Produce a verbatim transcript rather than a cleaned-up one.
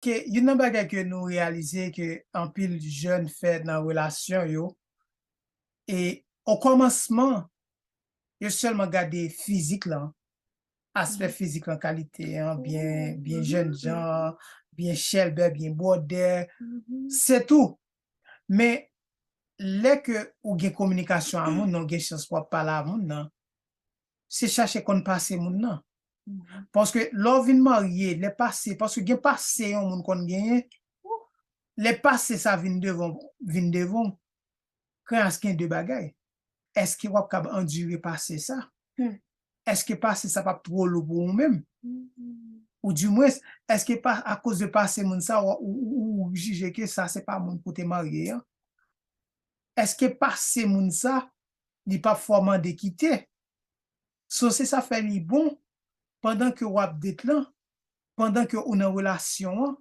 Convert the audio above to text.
ke youn nan bagay ke nou reyalize ke anpil jèn fè nan relasyon yo, e o kòmansman, yo sèlman gade fizik lan, aspè fizik lan, kalite an, byen, byen jènjan, byen chèlbè, byen bwòdè, se tou. Men, lè ke ou gen kominikasyon a moun nan, ou gen chans pou w ap pale a moun nan, se chache konn pase moun nan. Paske lè w vin marye, lè pase, paske gen pase yon moun konn genyen, lè pase sa vin devan, vin devan, kreyans gen de bagay. Èske w ap kab andire pase sa? Èske pase sa p ap twò lou pou ou menm? Ou dimwens, èske pa, akoz de pase moun sa, ou, ou, ou, ou jije ke sa se pa moun pou te marye an? Èske pase moun sa, li p ap fè w mande kite? So, se sa fè li bon, pandan ke w ap date lan, pandan ke ou nan relasyon an,